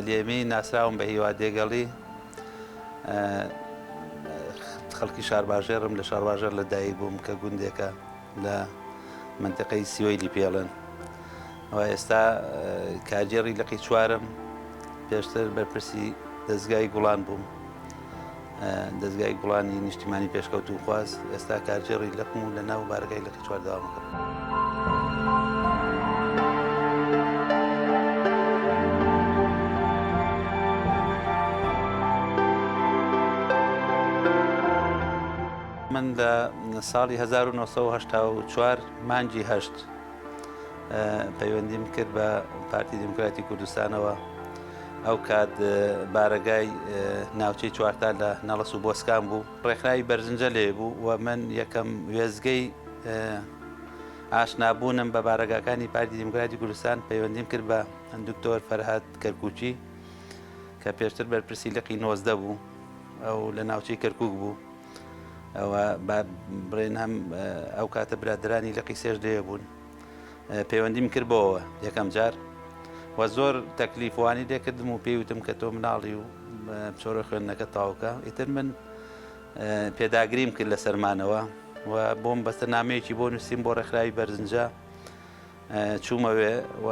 عەلی ئەمین، ناسراوم بە هیوا دێگەڵی، خەڵکی شارباژێڕم، لە شارباژێڕ لە دایک بووم کە گوندێکە لە مەنتیقەی سیوەیلی پێڵن و ئێستا کارگێڕی لقی چوارم، پێشتر بەرپرسی دەزگای گوڵان بووم، دەزگای گوڵانی نیشتیمانی پێشکەوتووخواز، ئێستا کارگێڕی لقم و لە ناو بارەگای لقی چوار دەوامەکەم. من لە ساڵی 1984 مانگی هەشت پەیوەندیم کرد بە پارتی دیموکراتی کوردستانەوە ئەو کات بارەگای ناوچەی چوارتا لە نەڵەس و بۆسکان بوو ڕێکخراوی بەرزنجە لێ بوو و من یەکەم وێزگەی ئاشنابوونم بە بارەگاکانی پارتی دیموکراتی کوردستان پەیوەندیم کرد بە دکتۆر فەرهاد کەرکوکی کە پێشتر بەرپرسی لقی 19 بوو ئەو لە ناوچەی کەرکک بوو ئەوە با بڵێن هەم ئەو کاتە برادرانی لقی سێش لێ بوون پەیوەندیم کرد بۆەوە یەکەم جار و زۆر تەکلیفوانی لێکردم و پێی وتم کە تۆ مناڵی و بچۆرە خوێندنەکە تاوکە ئیتر من پێداگریم کرد لە سەرمانەوە و بۆم بەستە نامەیەکی بۆ نووسیم بۆ ڕێکخراوی بەرزنجە چوومەوێ و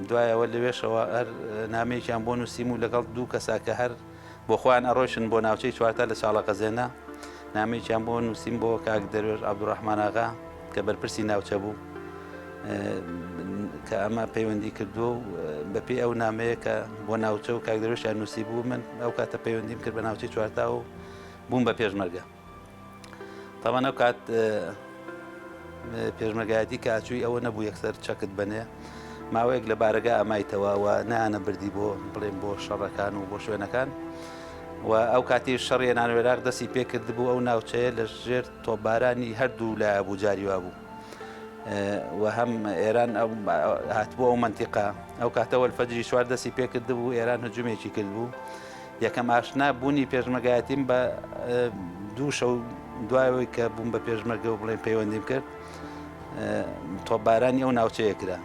دوایەوە لەوێشەوە هەر نامەیەکیان بۆ نووسیم و لەگەڵ دوو کەسا کە هەر بۆ خۆیان ئەڕۆیشن بۆ ناوچەی چوارتا لە چاڵەقەزێنە نامەیەکیان بۆ نووسیم بۆ کاک دەروێش عەبدوڕەحمان ئاغا کە بەرپرسی ناوچە بوو کە ئەمە پەیوەندی کردووە و بەپێی ئەو نامەیە کە بۆ ناوچە و کاک دەروێشیان نووسی بوو من ئەو کاتە پەیوەندیم کرد بە ناوچەی چوارتا و بووم بە پێشمەرگە. تاوان ئەو کات پێشمەرگایەتی کە ئەچووی ئەوە نەبوو یەکسەر چەکت بنێ ماوەیەک لە بارەگا ئەمایتەوە و نایانە بردی بۆ بڵێن بۆ شەڕەکان و بۆ شوێنەکان و ئەو کاتی شەڕی ئێران و عێراق دەستی پێکردبوو ئەو ناوچەیە لە ژێر تۆپبارانی هەردوو لایە بوو جاری وابوو و هەم ئێران ئەو هاتبوو ئەو منتیقە ئەو کاتەوە الفەجری چوار دەستی پێکردبوو ئێران هجومێکی کردبوو یەکەم ئاشنا بوونی پێشمەرگایەتیم بە دوو شەو دوایەوەی کە بووم بە پێشمەرگە و بڵێن پەیوەندیم کرد تۆپبارانی ئەو ناوچەیە کرا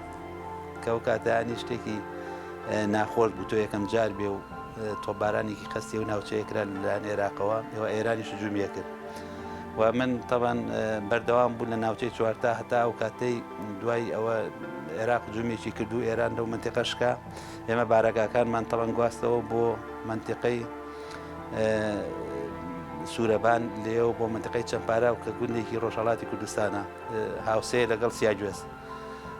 کە ئەو کاتانی شتێکی ناخۆش بوو تۆ یەکەم جار بێ و تۆپبارانێکی قەستی ئەو ناوچەیە کرا لەلایەن عێراقەوە ئێوە ئێرانی هجومیە کرد و من تەبان بەردەوام بوو لە ناوچەی چوارتا هەتا ئەو کاتەی دوای ئەوە عێراق هجومێکی کرد و ئێران لەو منتیقە شکا ئێمە بارەگاکانمان تەڵەن گواستەوە بۆ مەنتیقەی سوورەبان لێەوە بۆ مەنتیقەی چەمپاراو کە گوندێکی ڕۆژهەڵاتی کوردستانە هاوسێ لەگەڵ سیاگوێز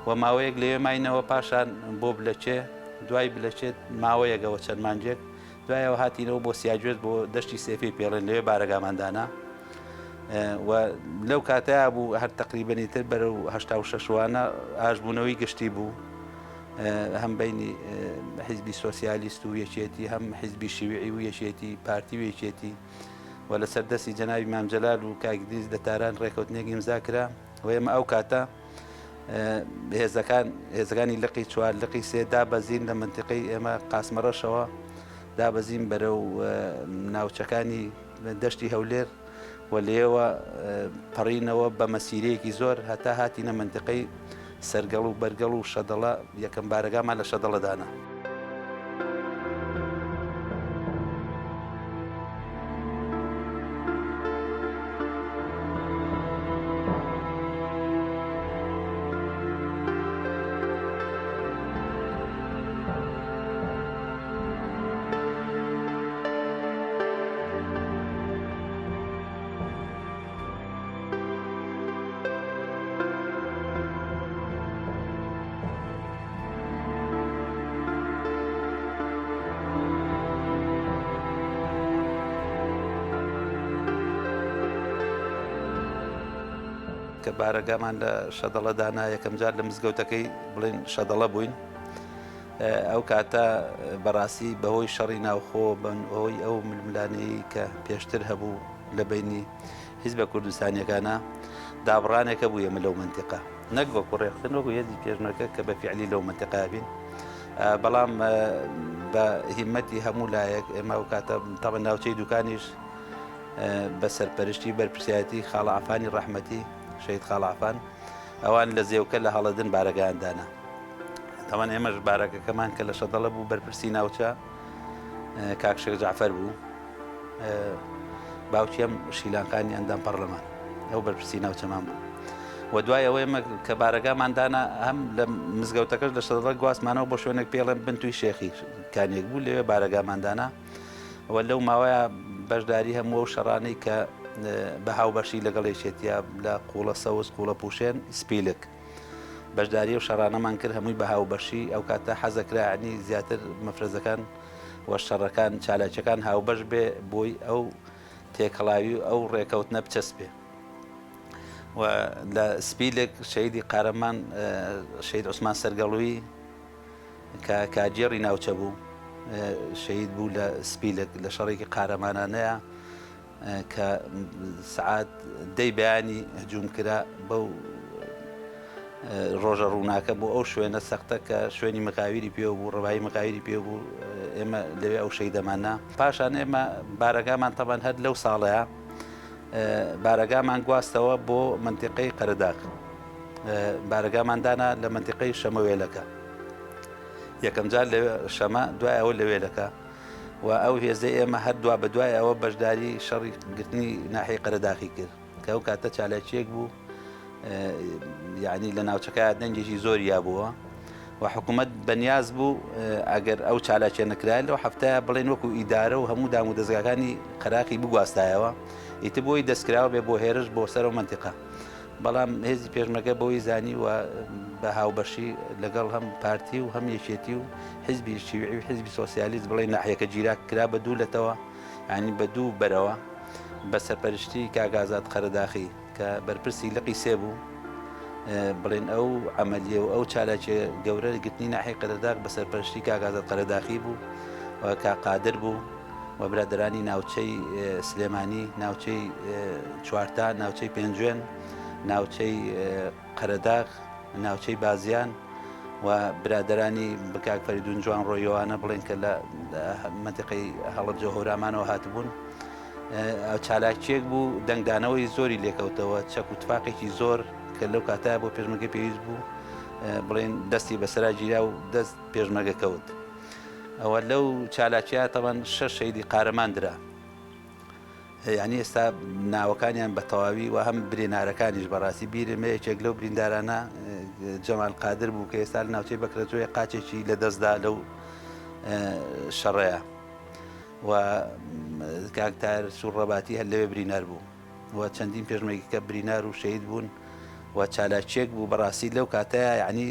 و ماوەیەک لەوێ ماینەوە پاشان بۆ بلەچێ دوای بلەچێت ماوەیەکەوە چەند مانگێک دوایەوە هاتینەوە بۆ سیاگوێز بۆ دەشتی سێفی پێڵێن لەوێ بارەگامان دانا و لەو کاتەیا بوو هەر تەقریبەنی تر بەرەو 86 وانە ئاشبوونەوەی گشتی بوو هەم بەینی حیزبی سۆسیالیست و یەکێتی هەم حیزبی شیوعی و یەکێتی پارتی و یەکێتی و لەسەر دەستی جەنابی مام جەلال و کاک ئیدریس لە تاران ڕێکەوتنێک ئیمزا کرا و ئێمە ئەو کاتە هێزەکان هێزەکانی لقی چوار لقی سێ دابەزین لە منتیقەی ئێمە قاسمەڕەشەوە دابەزین بەرەو ناوچەکانی دەشتی هەولێر و لێوە پەڕینەوە بە مەسیرەیەکی زۆر هەتا هاتینە مەنتیقەی سەرگەڵ و بەرگەڵ و شەدەڵە یەکەم بارەگامان لە شەدەڵە دانا. کە بارەگامان لە شەدەڵە دانا یەکەم جار لە مزگەوتەکەی بڵێن شەدەڵە بووین ئەو کاتە بەڕاستی بەهۆی شەڕی ناوخۆ بەهۆی ئەو ململانێی کە پێشتر هەبوو لە بەینی حیزبە کوردستانیەکانە دابڕانێک هەبوو ئێمە لەو مەنتیقە نەک وەکو ڕێکخستن وەکو هێزی پێشمەرگە کە بە فیعلی لەو مەنتیقە بین بەڵام بە هیمەتی هەموو لایەک ئێمە ئەو کاتە تەبە ناوچەی دوکانیش بە سەرپەرشتی بەرپرسیارەتی خاڵە عەفانی ڕەحمەتی شەهید خاڵە عەفان ئەوان لە زێوکە لە هەڵەدن بارەگایان دانا تەمان ئێمەش بارەکەکەمان کە لە شەدەڵە بوو بەرپرسی ناوچە کاک شێخ جەعفەر بوو باوکی ئەم شیلانخانی ئەندام پەڕلەمان ئەو بەرپرسی ناوچەمان بوو و دوای ئەوەی ئێمە کە بارەگامان دانا هەم لە مزگەوتەکەش لە شەدەڵە گواستمانەوە بۆ شوێنێک پێڵێن بنتوی شێخی کانێک بوو لەوێ بارەگامان دانا و لەو ماوەیە بەشداری هەموو ئەو شەڕانەی کە بە هاوبەشی لەگەڵ یەکێتیە لە قوڵە سەوز قوڵە پوشێن سپیلک بەشداری ئەو شەڕانەمان کرد هەمووی بە هاوبەشی ئەو کاتە حەزەکرا یعنی زیاتر مەفرەزەکان و شەڕەکان چالاکیەکان هاوبەش بێ بۆی ئەو تێکەڵاوی و ئەو ڕێکەوتنە بچەسپێ و لە سپیلێک شەیدی قارەمان شەید عوسمان سەرگەڵوی کە کارگێڕی ناوچە بوو شەید بوو لە سپیلک لە شەڕێکی قارەمانانەیە کە سەعات دەی بەیانی هجوم کرا بەو ڕۆژە ڕووناکە بۆ ئەو شوێنە سەختە کە شوێنی مقاویری پێ بوو ڕەوایی مقاویری پێ بوو ئێمە لەوێ ئەو شەیدەماننا پاشان ئێمە بارەگامان تەبەن هەر لەو ساڵەیە بارەگامان گواستەوە بۆ منتیقەی قەرەداغ بارەگامان دانا لە منتیقەی شەمەوێلەکە یەکەم جار لە شەمە دوای ئەوە لەوێلەکە و ئەو هێزەی ئێمە هەر دوا بەدوای ئەوە بەشداری شەڕی گرتنی ناحیەی قەرەداخی کرد کە ئەو کاتە چالاکیەک بوو یعنی لە ناوچەکە دەنگێکی زۆری یابووە و حکوومەت بەنیاز بوو ئەگەر ئەو چالاکیە نەکرای لەو هەفتەیە بڵێن وەکو ئیدارە و هەموو دام و دەستگاکانی قەراقی بگواستایەوە ئیتر بۆی دەستکراوە بێ بۆ هێرش بۆ سەر و منتیقە. بەڵام هێزی پێشمەرگە بەوەی زانی و بە هاوبەشی لەگەڵ هەم پارتی و هەم یەکێتی و حیزبی شیوعی و حیزبی سۆسیالیست بڵێ ناحیەکە گیرا کرا بە دوو لەتەوە ینی بە دوو بەرەوە بە سەرپەرشتی کاک ئازاد قەرەداخی کە بەرپرسی لقی سێ بوو بڵێن ئەو عملیە و ئەو چالاکیە گەورە گرتنی ناحیەی قەرەداغ بە سەرپەرشتی کاک ئازاد قەرەداخی بوو و کاک قادر بوو و برادەرانی ناوچەی سلێمانی، ناوچەی چوارتا، ناوچەی پێنجوێن، ناوچەی قەرەداغ، ناوچەی بازیان و برادەرانی بکاک فەریدون جوان ڕۆیەوانە بڵێن کە لە مەنتیقەی هەڵەبجە هەورامانەوە هاتبوون. چالاکیەک بوو دەنگدانەوەی زۆری لێکەوتەوە چەک و تفاقێکی زۆر کە لەو کاتە بۆ پێشمەرگە پێویست بوو بڵێن دەستی بەسەرا گیرا و دەست پێشمەرگە کەوت. ئەوە لەو چالاکیە تەبەن شەش شەیدی قارەمان درا یعنی ئێستا ناوەکانیان بە تەواوی و هەم برینارەکانیش بەڕاستی بیرمە یەکێک لەو بریندارانە جەمال قادر بوو کە ئێستا لە ناوچەی بەکرەجۆی قاچێکی لە دەستدا لەو شەڕەیە و کاک تاهر سوور ڕەباتی هەر لەوێ برینار بوو. و چەندین پێشمەرگەکە برینار و شەهید بوون و چالاکیەک بوو بەڕاستی لەو کاتەیە یعنی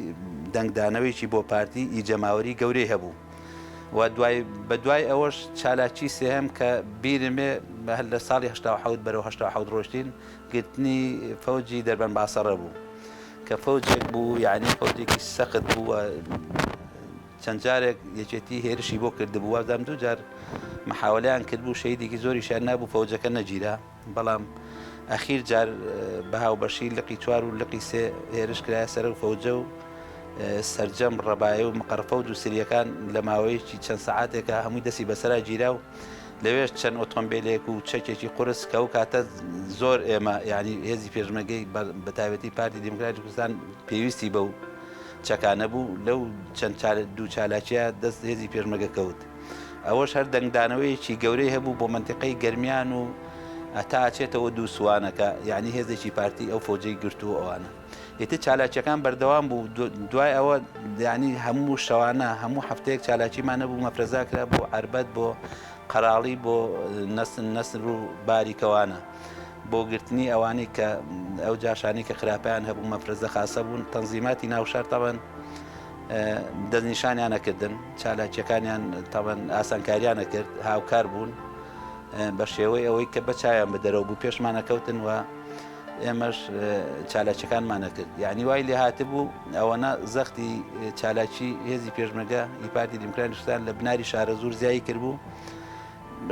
دەنگدانەوەیکی بۆ پارتی ئی جەماوەری گەورەی هەبوو و دوای بە دوای ئەوەش چالاکی سێهەم کە بیرمێ هەر لە ساڵی 1970 بەرەو 1970 ڕۆشتین گرتنی فەوجی دەربەن باسەڕە بوو کە فەوجێک بوو یعنی فەوجێکی سەخت بوو چەند جارێک یەکێتی هێرشی بۆ کردبوو وابزانم دوو جار محاولەیان کردبوو شەهیدێکی زۆریشیان نابوو فەوجەکە نەگیرا بەڵام ئەخیر جار بە هاوبەشی لقی چوار و لقی سێ هێرش کرایە سەر و فەوجە و سەرجەم ڕەبایە و مقەڕ فەوج و سریەکان لە ماوەیەکی چەند سەعاتێکا هەمووی دەستی بەسەرا گیرا و لەوێش چەند ئۆتۆمبیلێک و چەکێکی قورس کە ئەو کاتە زۆر ئێمە یعنی هێزی پێشمەرگەی بە تایبەتی پارتی دیموکراتی کوردستان پێویستی بەو چەکانە بوو لەو چەند دوو چالاکیە دەست هێزی پێشمەرگە کەوت ئەوەش هەر دەنگدانەوەیەکی گەورەی هەبوو بۆ مەنتیقەی گەرمیان و هەتا ئەچێتەوە دوو سوانەکە یعنی هێزێکی پارتی ئەو فەوجەی گرتوو ئەوانە ئیتر چالاکیەکان بەردەوام بوو دوای ئەوە یعنی هەموو شەوانە هەموو هەفتەیەک چالاکیمان هەبوو مەفرەزا کرا بۆ عەربەت بۆ قەراڵی بۆ نەسن نەسر و باریکەوانە بۆ گرتنی ئەوانەی کە ئەو جاشانەی کە خراپیان هەبوو مەفرەزە خاسە بوون تەنزیماتی ناوشار تاوان دەستنیشانیان نەکردن چالاکیەکانیان تاوان ئاسانکاریان نەکرد هاوکار بوون بە شێوەی ئەوەی کە بە چاویان بەدەرەوە بوو پێشمانە کەوتن و ئێمەش چالاکیەکانمان نەکرد یعنی وای لێ هاتبوو ئەوەنە زەختی چالاکی هێزی پێشمەرگە ی پارتی دیموکراتی کوردستان لە بناری شارەزوور زیایی کردبوو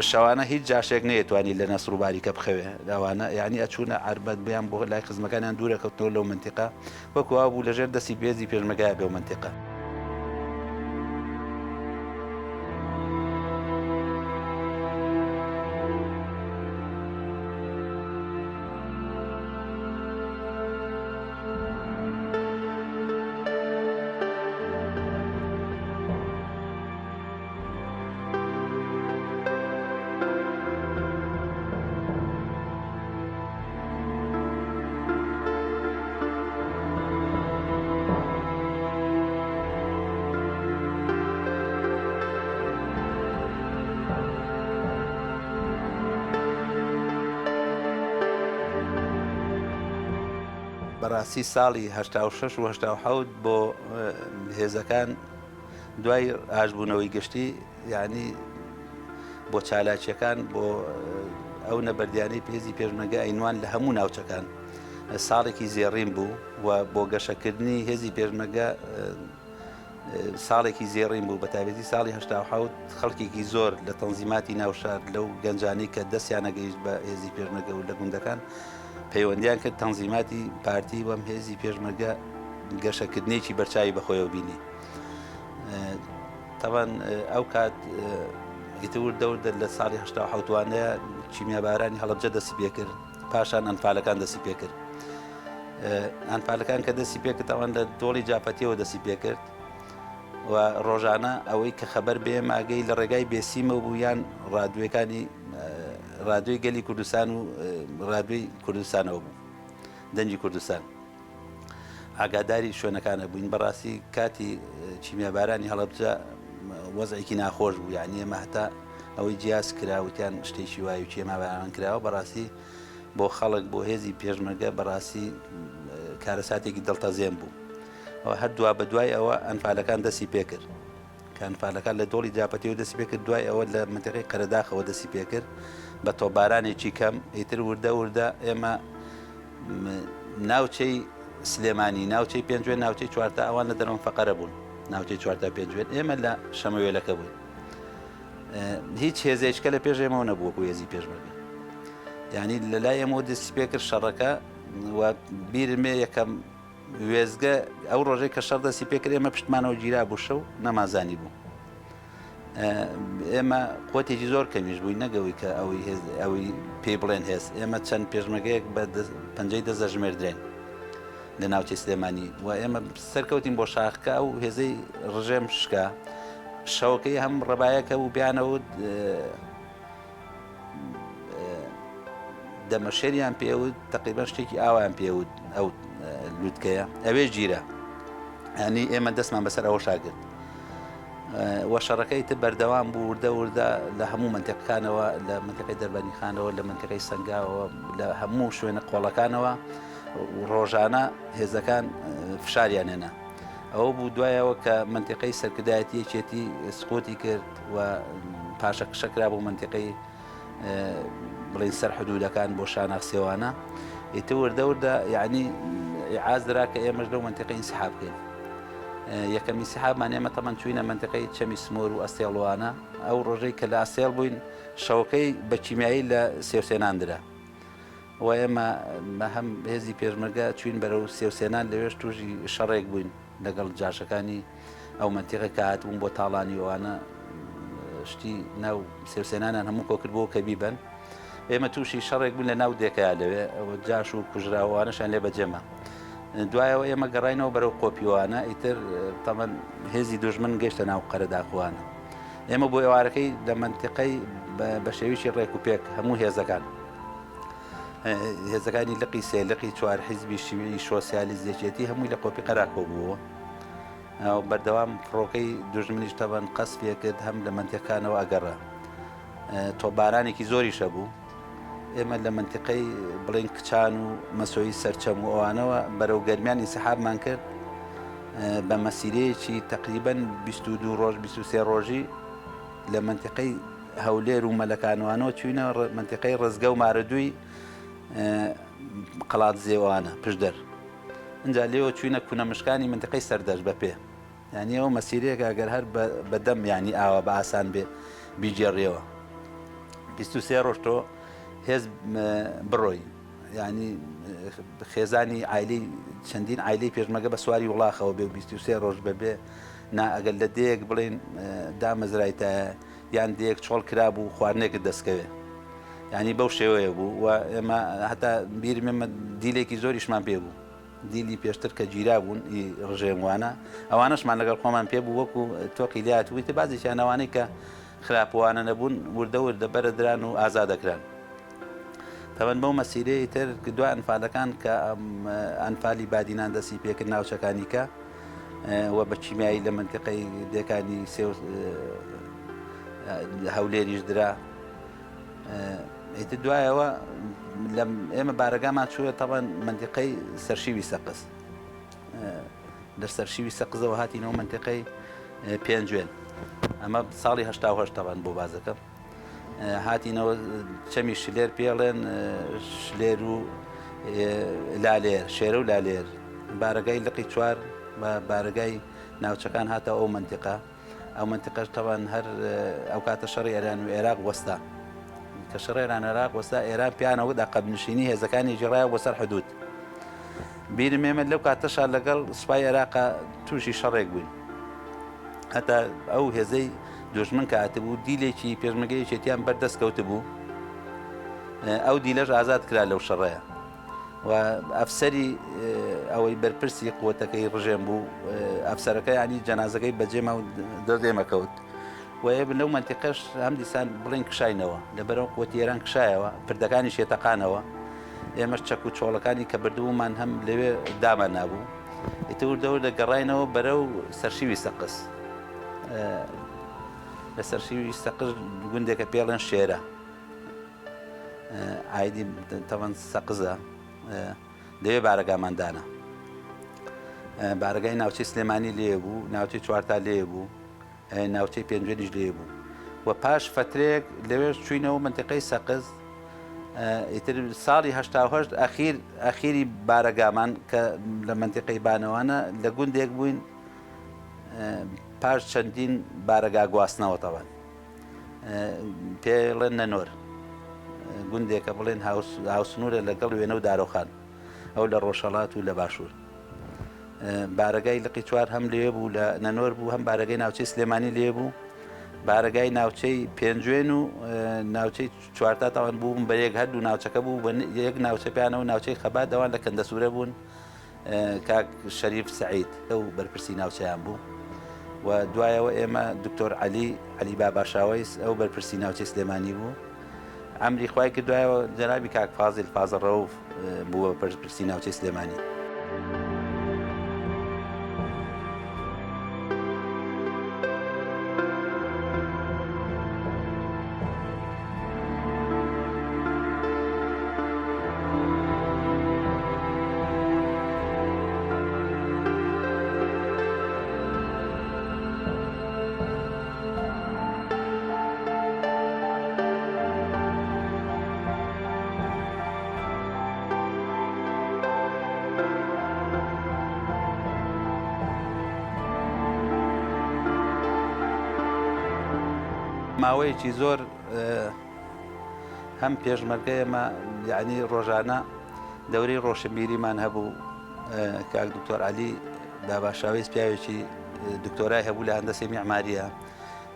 شەوانە هیچ جاشێک نەیەتوانی لە نەسر و باریکە بخەوێ لەوانە یعنی ئەچوونە عەربەت بیان بۆ لای خزمەکانیان دوورە کەوتنەوە لەو منتیقە وەکو وا بوو لەژێر دەستی بێزی پێشمەرگایە بێ منتیقە. بەڕاستی ساڵی 86 و 87 بۆ هێزەکان دوای ئاشبوونەوەی گشتی یعنی بۆ چالاکیەکان بۆ ئەو نەبەردیانەی پێزی پێشمەرگە ئەینوان لە هەموو ناوچەکان ساڵێکی زێڕین بوو و بۆ گەشەکردنی هێزی پێشمەرگە ساڵێکی زێڕین بوو بە تایبەتی ساڵی 87 خەڵکێکی زۆر لە تەنزیماتی ناوشار لەو گەنجانی کە دەستیان نەگەیشت بە هێزی پێشمەرگە و لە گوندەکان پەیوەندیان کرد تەنزیماتی پارتی وەم هێزی پێشمەرگە گەشەکردنێکی بەرچاوی بەخۆیەوە بینی. تەبعەن ئەو کات ئیتر وردە وردە لە ساڵی 87 وانەیە کیمیابارانی هەڵەبجە دەستی پێکرد پاشان ئەنفالەکان دەستی پێکرد ئەنفالەکان کە دەستی پێکرد ئەوان لە دۆڵی جاپەتیەوە دەستی پێکرد و ڕۆژانە ئەوەی کە خەبەر بێ ماگەی لە ڕێگای بێسیمە بوو یان ڕادوێکانی ڕادوێی گەلی کوردستان و ڕادوێی کوردستانەوە بوو دەنگی کوردستان ئاگاداری شوێنەکانە بووین بەڕاستی کاتی کیمیابارانی هەڵەبجە وەزعێکی ناخۆش بوو یعنی ئێمە هەتا ئەوەی جیاز کرا وتیان شتێکی وای و کێماباران کراوە بەڕاستی بۆ خەڵک بۆ هێزی پێشمەرگە بەڕاستی کارەساتێکی دڵتەزێن بوو ئەوە هەر دوا بە دوای ئەوە ئەنفالەکان دەستی پێکرد کە ئەنفالەکان لە دۆڵی جاپەتیەوە دەستی پێکرد دوای ئەوە لە منتیقەی قەرەداخەوە دەستی پێکرد بە تۆپبارانێکی کەم ئیتر وردە وردە ئێمە ناوچەی سلێمانی ناوچەی پێنجوێن ناوچەی چوارتا ئەوان لە دەرەوەم فەقەرە بوون ناوچەی چوارتا پێنجوێن ئێمە لە شەمەوێلەکە بووین هیچ هێزێککە لە پێش ئێمەوە نەبووە بۆ هێزی پێشمەرگە یعنی لە لای ئێمەوە دەستی پێکرد شەڕەکە و بیرمێ یەکەم وێزگە ئەو ڕۆژەی کە شەڕ دەستی پێکرد ئێمە پشتمانەوە گیرا بوو شەو نەمازانی بوو ئێمە قوتێکی زۆر کەمیش بووین نەگەوەی کە ئەوەی هێز ئەوەی پێی بڵێن هێز ئێمە چەند پێشمەگەیەک بە پەنجەی دەست دەژمێردرێن لە ناوچەی سلێمانی و ئێمە سەرکەوتین بۆ شاخکە ئەو هێزەی ڕژێم شکا شەوەکەی هەم ڕەبایەکە و بیانەوت دەمەشێریان پێوت تقریبا شتێکی ئاوایان پێوت ئەو لوتکەیە ئەوێ گیرە ینی ئێمە دەستمان بەسەر ئەوە شاگرت وە شەڕەکەی تر بەردەوام بوو وردە وردە لە هەموو منتیقەکانەوە لە منتیقەی دەربەنیخانەوە لە منتیقەی سەنگاوەوە لە هەموو شوێنە قۆڵەکانەوە ڕۆژانە هێزەکان فشاریان هێنا ئەوە بوو دوایەوە کە منتیقەی سەرکردایەتی یەکێتی سقوتی کرد و پاشەکشە کرا بۆ منتیقەی بڵین سەر حدودەکان بۆ شاناخ سێوانە ئیتر وردە وردە یعنی ئیعاز درا کە ئێمەش لەو منتیقەی ئینسحاب بکەین یەکەم ئینسحابمان ئێمە تەمەن چوینە منتیقەی چەمی سمۆر و ئەستێڵوانە ئەو ڕۆژەی کە لە ئەستێڵ بووین شەوەکەی بە کیمیایی لە سێوسێنان درا و ئێمە هەم هێزی پێشمەرگە چوین بەرەو سێوسێنان لەوێش تووشی شەڕێک بووین لەگەڵ جاشەکانی ئەو مەنتیقە کە هاتبوون بۆ تاڵانی ئەوانە شتی ناو سێوسێنانیان هەموو کۆکرد بۆ کە بیبەن ئێمە تووشی شەڕێک بوون لە ناو دێکەیا لەوێ جاش و کوژراوانەشان لێ بەجێما دوایەوە ئێمە گەڕینەوە بەرەو قۆپیوانە ئیتر تەمەن هێزی دوژمن گەشتە ناو قەرەداخوانە ئێمە بۆ ئێوارەکەی لە منتیقەی بە شێویشی ڕێک و پێک هەموو هێزەکان هێزەکانی لقی سێ لقی چوار حیزبی شیوعی شۆسیالیست یەکێتی هەمووی لە قۆپی قەرا کۆبووەوە بەردەوام فڕۆکەی دوژمنیش تەبەن قەسفێ کرد هەم لە مەنتیقانەوە ئەگەڕا تۆپبارانێکی زۆریش هەبوو ئێمە لە منتیقەی بڵێن کچان و مەسۆی سەرچەم و ئەوانەوە بەرەو گەرمیان ئینسحابمان کرد بە مەسیرەیەکی تقریبا 22 ڕۆژ 23 ڕۆژی لە منتیقەی هەولێر و مەلەکانوانەوە چوینە منتیقەی ڕزگە و مارەدووی قەڵادزێوانە پشدەر ئینجا لێوە چوینە کونە مشکانی منتیقەی سەردەشت بە پێ یانی ئەوە مەسیرەیەکە ئەگەر هەر بە دەم یانی ئاوا بە ئاسان بێ بیگێڕیەوە 23 ڕۆژ تۆ هێز بڕۆی یعنی خێزانی عیلی چەندین عیلی پێشمەگە بە سواری وڵاخەوە بێ 23 ڕۆژ بەبێ نا ئەگەر لە دێیەک بڵێن دامەزرایتایە یان دێیەک چۆڵ کرابوو خواردنێکت دەستکەوێ یعنی بەو شێوەیە بوو و ئێمە هەتا بیرم ئێمە دیلێکی زۆریشمان پێ بوو دیلی پێشتر کە گیرا بوون ئی ڕژێموانە ئەوانەشمان لەگەڵ خۆمان پێ بوو وەکو تۆقی لات ویتە بازێکیان ئەوانەی کە خراپوانە نەبوون وردە وردە بەرەدران و ئازادەکران تەبەن بەو مەسیرەی تر دوای ئەنفالەکان کە ئەنفالی بادینان دەستی پێکرد ناوچەکانی کە و بە کیمیایی لە منتیقەی دێکانی سێ هەولێریش درا ئیتر دوایەوە ئێمە بارەگامان چووە تەبەن مەنتیقەی سەرشیوی سەقز. لە سەرشیوی سەقزەوە هاتینەوە مەنتیقەی پێنجوێن. ئەمە ساڵی 88 تەبەن بۆ بازەکەم. هاتینەوە چەمی شلێر پێڵێن شلێر و لالێر شێرە و لالێر بارەگای لقی چوار بە بارەگای ناوچەکان هاتە ئەو منتیقە ئەو منتیقەش تەوان هەر ئەو کاتە شەڕی ئێران و عێراق وەستا کە شەڕ ئێران عێراق وەستا ئێران پیانەوە داقەبنشینی هێزەکانی جێڕایە بۆ سەر حدود بیرم ئێمە لەو کاتەشا لەگەڵ سوپای عێراقا تووشی شەڕێک بووین هەتا ئەو هێزەی دوژمن کە هاتبوو دیلێکی پێشمەرگەی یەکێتیان بەر دەست کەوتبوو ئەو دیلەش ئازاد کرا لەو شەڕەیە و ئەفسەری ئەوەی بەرپرسی قوتەکەی ڕژێم بوو ئەفسەرەکە ینی جەنازەکەی بەجێما و دەردێمە کەوت و ئێمە لەو مەنتیقەش هەم دیسان بڵێن کشاینەوە لەبەرەوە قوتی ئێران کشایەوە پردەکانی شێتەقانەوە ئێمەش چەک و چۆڵەکانی کە بردبوومان هەم لەوێ دامان نابوو ئیتر وردە وردە گەڕاینەوە بەرەو سەرشیوی سەقز لە سەرشیوی سەقز گوندێکە پێڵێن شێرە ئایدی تەوەن سەقزە لەوێ بارەگامان دانا بارەگای ناوچەی سلێمانی لێ بوو ناوچەی چوارتا لێ بوو ناوچەی پێنجوێنیش لێ بوو و پاش فەترەیەک لەوێش چووینەوە مەنتیقەی سەقز ئیتر ساڵی 88 ئەخیر ئەخیری بارەگامان کە لە مەنتیقەی بانەوانە لە گوندێک بووین پاش چەندین بارەگا گواستنەوە تەوان پێڵێن نەنۆر گوندێکە بڵێن هاوسنوورە لەگەڵ وێنە و دارۆخان ئەو لە ڕۆژهەڵات و لە باشوور. بارەگای لقی چوار هەم لێ بوو لە نەنۆر بوو هەم بارەگای ناوچەی سلێمانی لێ بوو بارەگای ناوچەی پێنجوێن و ناوچەی چوارتا تاوان بووم بە یەک هەردوو ناوچەکە بوو بە یەک ناوچە پیانەوە ناوچەی خەبات ئەوان لە کەندەسوورە بوون کاک شەریف سعید ئەو بەرپرسی ناوچەیان بوو و دوایەوە ئێمە دکتۆر علی علی باباشاوەیس ئەو بەرپرسی ناوچەی سلێمانی بوو ئەمری خوای کرد دوایەوە جەنابی کاک فازیل فازڵ ڕەوف بووە بەرپرسی ناوچەی سلێمانی. ماوەیەکی زۆر هەم پێشمەرگە ئێمە یعنی ڕۆژانە دەورەی ڕۆشنبیریمان هەبوو کاک دکتۆر علی باباشاویز پیاوێکی دکتۆرای هەبوو لە هەندەسەی میعماریە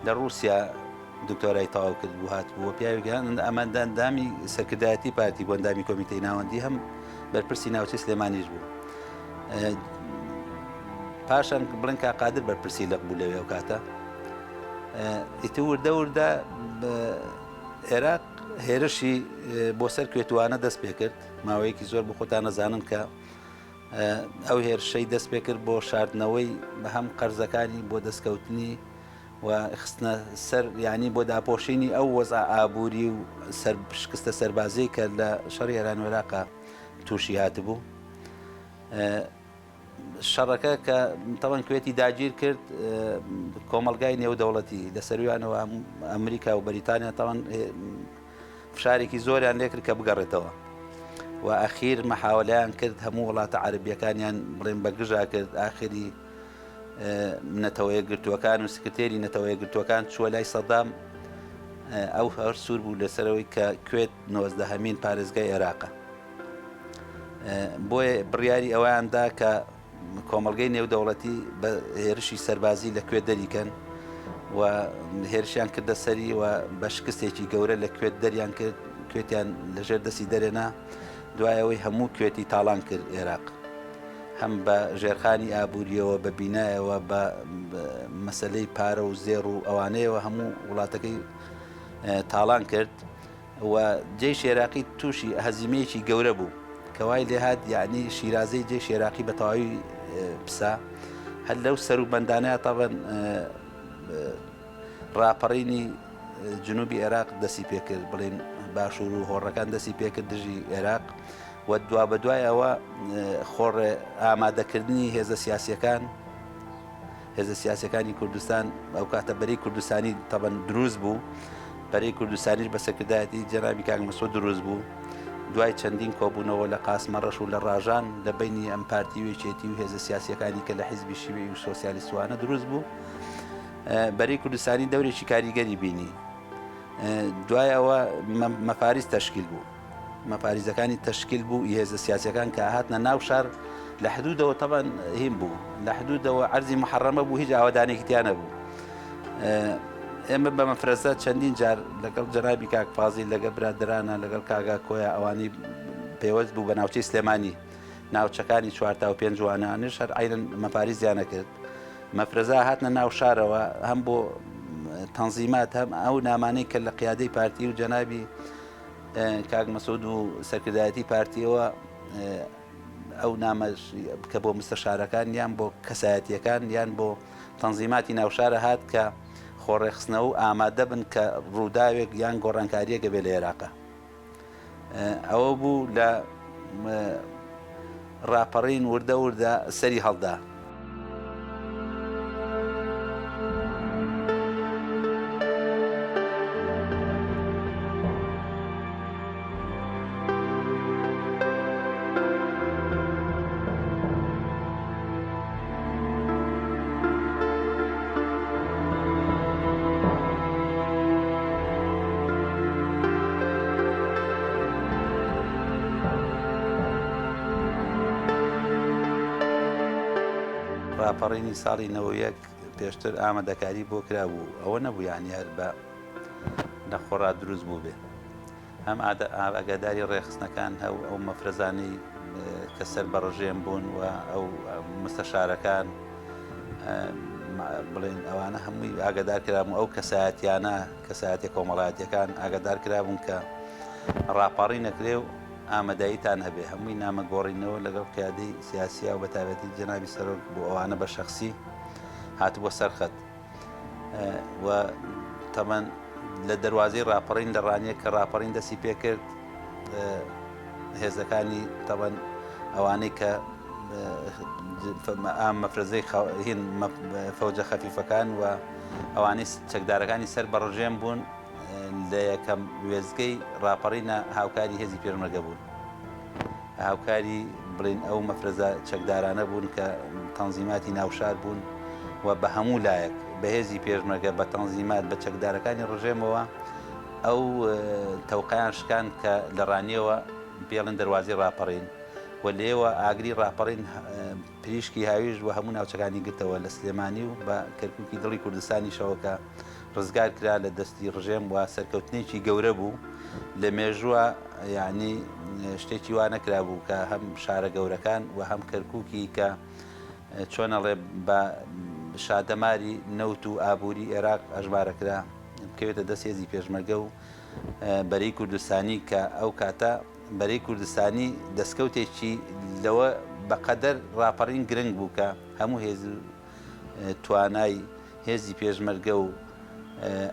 لە ڕووسیا دکتۆرای تەواو کرد بوو هات بووە پیاوێک ئەمە ئەندامی سەرکردایەتی پارتی بۆ ئەندامی کۆمیتەی ناوەندی هەم بەرپرسی ناوچەی سلێمانیش بوو پاشان بڵێن کا قادر بەرپرسی لەق بوو لەوێ ئەو کاتە ئیتر وردە وردە عێراق هێرشی بۆ سەر کوێتوانە دەست پێ کرد ماوەیەکی زۆر بۆ خۆتان نەزانن کە ئەو هێرشەی دەست پێ کرد بۆ شاردنەوەی هەم قەرزەکانی بۆ دەستکەوتنی و خستنە سەر یانی بۆ داپۆشینی ئەو وەزع ئابووری و سەر شکستە سەربازیی کە لە شەڕی ئێران و عێراقا تووشی هاتبوو. شەڕەکە کە تەوان کوێتی داگیر کرد کۆمەڵگای نێودەوڵەتی لە سەرویانەوە ئەمریکا و بەریتانیا تاوان فشارێکی زۆریان لێکرد کە بگەڕێتەوە و ئەخیر مەحاولەیان کرد هەموو وڵاتە عەربیەکانیان بڵێن بە گژا کرد ئاخری نەتەوە یەکگرتووەکان و سکرتێری نەتەوە یەکگرتووەکان چووە لای سەدام ئەو هەر سوور بوو لەسەرەوەی کە کوێت نۆزدەهەمین پارێزگای عێراقە بۆیە بڕیاری ئەویان دا کە کۆمەڵگەی نێودەوڵەتی بە هێرشی سەربازی لە کوێت دەریکەن و هێرشیان کردە سەری و بە شکستێکی گەورە لە کوێت دەریان کرد کوێتیان لەژێر دەستی دەرێنا دوایەوەی هەموو کوێتی تاڵان کرد عێراق هەم بە ژێرخانی ئابووریەوە بە بینایەوە بە مەسلەی پارە و زێڕ و ئەوانەیەوە هەموو وڵاتەکەی تاڵان کرد و جەیشی عێراقی تووشی هەزیمەیەکی گەورە بوو کە وای لێهات یعنی شیرازەی جەیشی عێراقی بە تەواوی پسا هەر لەو سەروبەندانەیە تاوان ڕاپەڕینی جنوبی عێراق دەسی پێکرد بڵێن باشوور و هۆڕەکان دەسی پێکرد دژی عێراق و دوا بەدوای ئەوە خۆڕێ ئامادەکردنی هێزە سیاسیەکان هێزە سیاسیەکانی کوردستان ئەو کاتە بەرەی کوردستانی تەبەن دروست بوو بەرەی کوردستانیش بە سەرکردایەتی جەنابی کاک مەسعود دروست بوو دوای چەندین کۆبوونەوە لە قاسمەڕەش و لە ڕاژان لە بینی ئەم پارتی و یەکێتی و هێزە سیاسیەکانی کە لە حیزبی شیوعی و سۆسیالیستوانە دروست بوو بەرەی کوردستانی دەورێکی کاریگەری بینی دوای ئەوە مەفاریز تەشکیل بوو مەفاریزەکانی تەشکیل بوو ئی هێزە سیاسیەکان کە هاتنە ناو شار لە حدودەوە تەبەن هین بوو لە حدودەوە عەرزی محەڕەمە بوو هیچ ئاوەدانێکی تیا نەبوو ئێمە بە مەفرەزە چەندین جار لەگەڵ جەنابی کاک فازیل لەگە برادرانە لەگەڵ کاگا کۆیا ئەوانەی پێوەست بوو بە ناوچەی سلێمانی ناوچەکانی چوارتا و پێنجوانانش هەر عینەن مەفاریزیانە کرد مەفرەزە هاتنە ناو شارەوە هەم بۆ تەنزیمات هەم ئەو نامانەی کە لە قیادەی پارتی و جەنابی کاک مەسعود و سەرکردایەتی پارتیەوە ئەو نامەش کە بۆ مستەشارەکان یان بۆ کەسایەتیەکان یان بۆ تەنزیماتی ناوشارە هات کە خۆڕێخستنەوە و ئامادە بن کە ڕووداوێک یان گۆڕانکاریەکە بێ لە عێراقە ئەوە بوو لە ڕاپەڕین وردە وردە سەری هەڵدا. ڕاپەڕینی ساڵی 91 پێشتر ئامادەکاری بۆ کرابوو ئەوە نەبوو یانی هەر بە لە خۆڕا دروست بوو بێ هەم ئاگاداری ڕێکخستنەکان هەو ئەو مەفرەزانەی کە سەر بە ڕژێم بوون و ئەو مستەشارەکان بڵێن ئەوانە هەمووی ئاگادار کرابوون ئەو کەسایەتیانە کەسایەتە کۆمەڵایەتیەکان ئاگادار کرابوون کە ڕاپەڕی نەکرێ و ئامادەیتان هەبێ هەمووی نامە گۆڕینەوە لەگەڵ قیادەی سیاسیا و بەتایبەتی جەنابی سەرۆک بۆ ئەوانە بە شەخسی هاتبووە سەرخەت و تەمەن لە دەروازەی ڕاپەڕین لە ڕانیە کە ڕاپەڕین دەستی پێکرد هێزەکانی تەبەن ئەوانەی کە مەفرەزەی هین فەوجە خەفیفەکان و ئەوانەی چەکدارەکانی سەر بە ڕژێم بوون لە یەکەم وێزگەی ڕاپەڕینە هاوکاری هێزی پێشمەرگە بوون هاوکاری بڵین ئەو مەفرەزە چەکدارانە بوون کە تەنزیماتی ناوشار بوون و بە هەموو لایەک بە هێزی پێشمەرگە بە تەنزیمات بە چەکدارەکانی ڕژێمەوە ئەو تەوقەیان شکاند کە لە ڕانیەوە بێڵن دەروازەی ڕاپەڕین و لێوە ئاگری ڕاپەڕین پریشکی هاویشت و هەموو ناوچەکانی گرتەوە لە سلێمانی و بە کەرکوکی دڵی کوردستانیشەوە کە ڕزگار کرا لە دەستی ڕژێم و سەرکەوتنێکی گەورە بوو لە مێژووە یعنی شتێکی وا نەکرابوو کە هەم شارە گەورەکان و هەم کەرکوکی کە چۆنەڵێ بە شادەماری نەوت و ئابووری عێراق ئەژمارەکرا بکەوێتە دەست هێزی پێشمەرگە و بەرەی کوردستانی کە ئەو کاتە بەرەی کوردستانی دەستکەوتێکی لەوە بەقەدەر ڕاپەڕین گرنگ بوو کە هەموو هێز و توانای هێزی پێشمەرگە و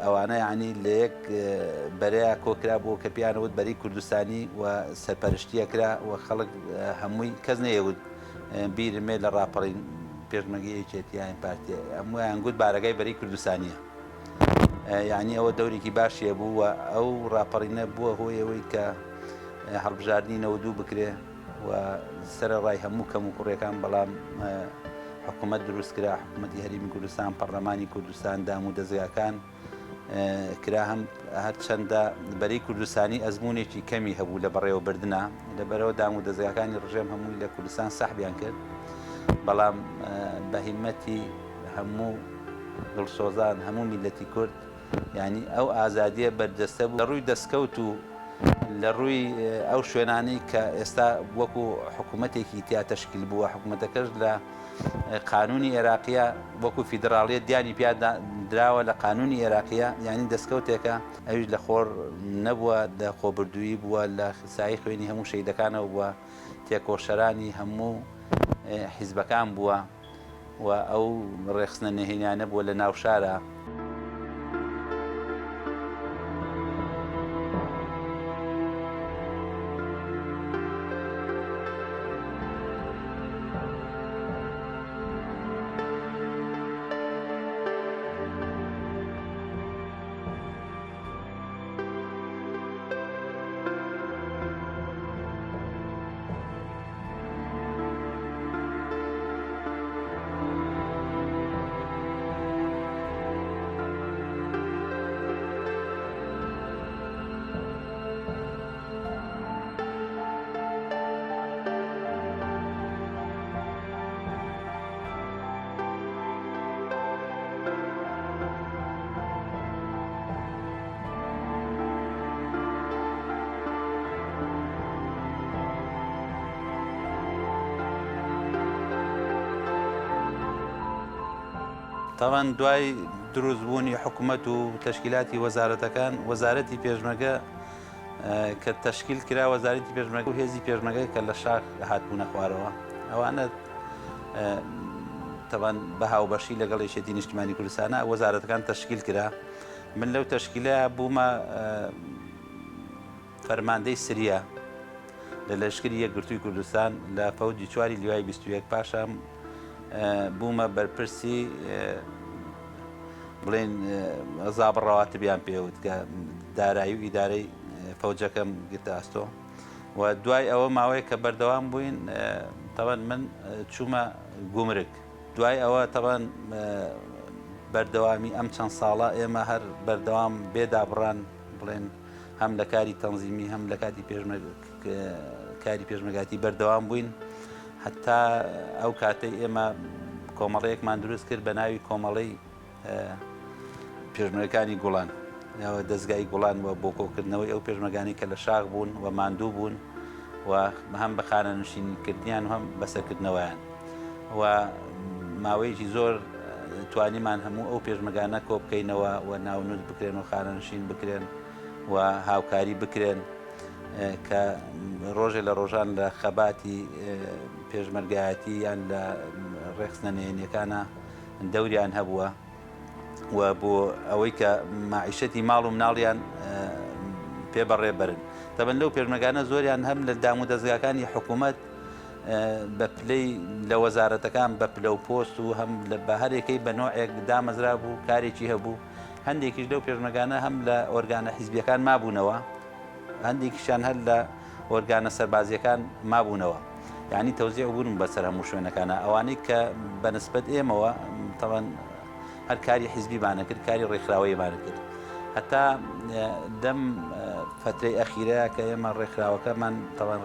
ئەوانە یعنی لە یەک بەرەیە کۆکرا بوو کە پیانەوت بەری کوردستانی و سەرپەرشتیە کرا و خەڵک هەمووی کەس نەیەوت بیرمێ لە ڕاپەڕین پێشمەرگەی یەکێتی یان پارتی هەموویان گوت بارەگای بەرەی کوردستانیە یعنی ئەوە دەورێکی باشی هەبوو و ئەو ڕاپەڕینە بووە هۆی ئەوەی کە هەڵبژاردنی 92 بکرێ و سەرەڕای هەموو کەم و کوڕیەکان بەڵام حکوومەت دروست کرا حکوومەتی هەرێمی کوردستان پەرلەمانی کوردستان دام و دەزگاکان کرا هەم هەرچەندە بەرەی کوردستانی ئەزمونێکی کەمی هەبوو لە بەڕێوەبردنا لەبەرەوە دام و دەزگاکانی ڕژێم هەمووی لە کوردستان سەحبیان کرد بەڵام بە هیمەتی هەموو دڵسۆزان هەموو میلەتی کورد یعنی ئەو ئازادیە بەرجەستە بوو لە ڕووی دەستکەوت و لە ڕووی ئەو شوێنانەی کە ئێستا وەکو حکوومەتێکی تیا تەشکیل بووە حکوومەتەکەش لە قانونی ئێراقیە وەکو فیدراڵیەت دیانی پیا دراوە لە قانونی ئێراقیە یانی دەستکەوتێکە ئەویش لە خۆر نەبووە لە خۆبردوویی بووە لە سایەی خوێنی هەموو شەهیدەکانەوە بووە تێکۆشەرانی هەموو حیزبەکان بووە و ئەو ڕێکخستنە نهێنیانە بووە لە ناو شارا. تاوان دوای دروستبوونی حکومەت و تەشکیلاتی وەزارەتەکان، وەزارەتی پێشمەرگە کە تەشکیل کرا، وەزارەتی پێشمەرگە و هێزی پێشمەرگە کە لە شاخ هاتبوونە خوارەوە، ئەوانە تەبان بە هاوبەشی لەگەڵ یەکێتی نیشتمانی کوردستانە وەزارەتەکان تەشکیل کرا. من لەو تەشکیلە بوومە فەرماندەی سریا لە لەشکری یەکگرتووی کوردستان لە فەوجی چواری لیوای 21. پاشان بوومە بەرپرسی بڵێن زابڕ ڕەواتبیان پێوت کە دارایی و ئیدارەی فەوجەکەم گرتە ئەستۆ و دوای ئەوە ماوەیە کە بەردەوام بووین تەوان من چوومە گومرگ. دوای ئەوە تەبان بەردەوامی ئەم چەند ساڵە ئێمە هەر بەردەوام بێ دابڕان بڵێن هەم لە کاری تەنزیمی هەم لە کاتی کاری پێشمەگاتی بەردەوام بووین هەتا ئەو کاتەی ئێمە کۆمەڵەیەکمان دروست کرد بە ناوی کۆمەڵەی پێشمەرگەکانی گوڵان یاوە دەزگای گوڵان و بۆ کۆکردنەوەی ئەو پێشمەرگانەی کە لە شاخ بوون و ماندوو بوون و هەم بە خانەنشینکردنیان و هەم بەسەرکردنەوەیان و ماوەیەکی زۆر توانیمان هەموو ئەو پێشمەگانە کۆ بکەینەوە و ناونووس بکرێن و خانەنشین بکرێن و هاوکاری بکرێن کە ڕۆژێ لە ڕۆژان لە خەباتی پێشمەرگایەتی یان لە ڕێخستنە نهێنیەکانە دەوریان هەبووە و بۆ ئەوەی کە مەعیشەتی ماڵ و مناڵیان پێ بەڕێ بەرن. تەبەن لەو پێشمەرگانە زۆریان هەم لە دام و دەزگاکانی حکوومەت بە پلەی لە وەزارەتەکان بە پلە و پۆست و هەم لە بە هەرێکەی بە نۆعێک دامەزرا بوو کارێکی هەبوو. هەندێکیش لەو پێشمەرگانە هەم لە ئۆرگانە حیزبیەکان مابوونەوە، هەندێکیشیان هەر لە ئۆرگانە سەربازیەکان مابوونەوە. یانی تەوزیع بوون بەسەر هەموو شوێنەکانە. ئەوانەی کە بە نسبەت ئێمەوە تەبەن هەر کاری حیزبیمان کرد، کاری ڕێکخراوەیمان کرد. هەتا دەم فترەی ئەخیرە کە ئێمە ڕێکخراوەکەمان تەبەن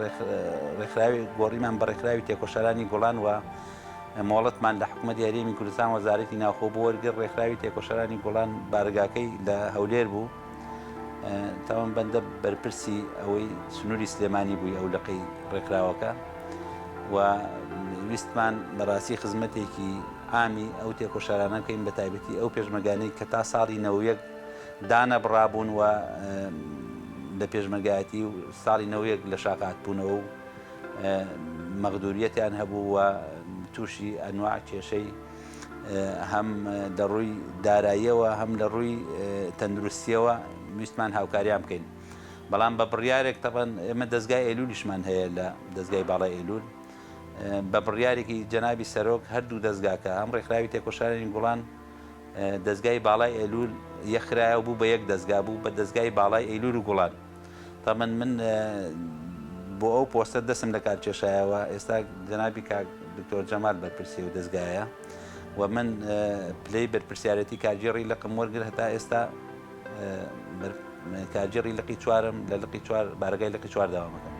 ڕێکخراوی گۆڕیمان بە ڕێکخراوی تێکۆشەرانی گوڵان و مۆڵەتمان لە حکوومەتی هەرێمی کوردستان وەزارەتی ناوخۆ بۆ وەرگرت. ڕێکخراوی تێکۆشەرانی گوڵان بارگاکەی لە هەولێر بوو. تاوان بەندە بەرپرسی ئەوەی سنووری سلێمانی بووی ئەو لقی ڕێکخراوەکە و ویستمان بەڕاستی خزمەتێکی عامی ئەو تێکۆشەرانە بکەین بە تایبەتی ئەو پێشمەرگانەی کە تا ساڵی 91 دانەبڕابوون و لە پێشمەرگایەتی و ساڵی 91 لە شاخ هاتبوونەوە و مەغدوریەتیان هەبوو و تووشی ئەنواع کێشەی هەم لە ڕووی داراییەوە هەم لە ڕووی تەندروستیەوە ویستمان هاوکاریان بکەین. بەڵام بە بڕیارێک تەبەن ئێمە دەزگای ئەیلولیشمان هەیە لە دەزگای باڵای ئەیلول بە بڕیارێکی جەنابی سەرۆک هەردوو دەزگاکە هەم ڕێکخراوی تێکۆشانی گوڵان دەزگای باڵای ئەیلول یەکخرایە و بوو بە یەک دەزگا بوو بە دەزگای باڵای ئەیلول و گوڵان. تەمەن من بۆ ئەو پۆستە دەستم لە کار کێشایەوە، ئێستا جەنابی کاک دکتۆر جەمال بەرپرسی ئەو دەزگایە و من پلەی بەرپرسیارێتی کارگێڕی لقم وەرگر هەتا ئێستا کارگێڕی لقی چوارم لە لقی چوار بارەگای لقی چوار داوامەکەم.